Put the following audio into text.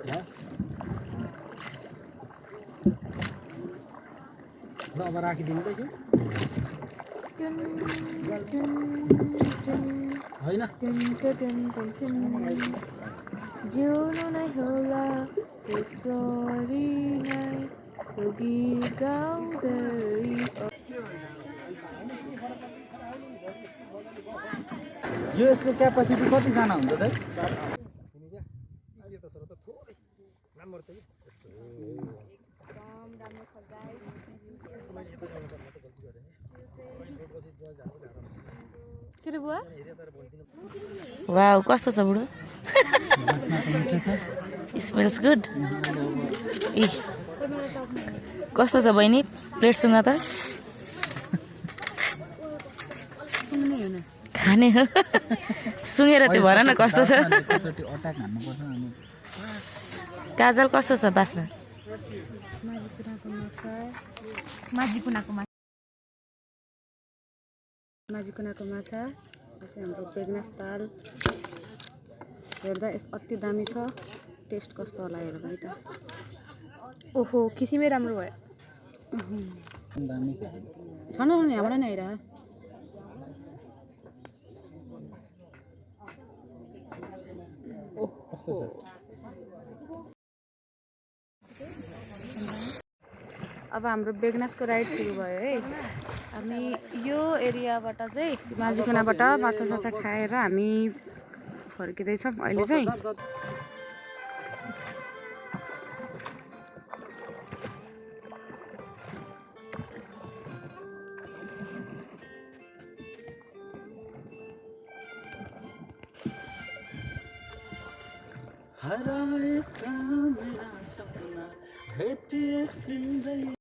ल अब राखिदिनु त होइन जिउनु नै होला यसरी नै यो गीत गाउँदै यो यसको क्यापासिटी कतिजना हुन्छ त के रे बुवा वाउ कस्तो छ बुढो स्मेल्स गुड इ कस्तो छ बहिनी प्लेट सुँगा त सुन्नै हो न खाने हो सुँगेर चाहिँ भन न कस्तो छ काजल कस्तो छ बास्ना माझी कुनाको माछा यसै हाम्रो बेगनास दाल हेर्दा अति दामी छ टेस्ट कस्तो होला हेर भाइ त ओहो किसिमै राम्रो भयो खानु नि हाम्रो नै हेर अब हाम्रो बेगनासको राइड सुरु भयो है हामी यो एरियाबाट चाहिँ माझीकुनाबाट माछा खाएर हामी फर्किँदैछौँ अहिले चाहिँ हराएका मेरा सपना भेटे तिम्रै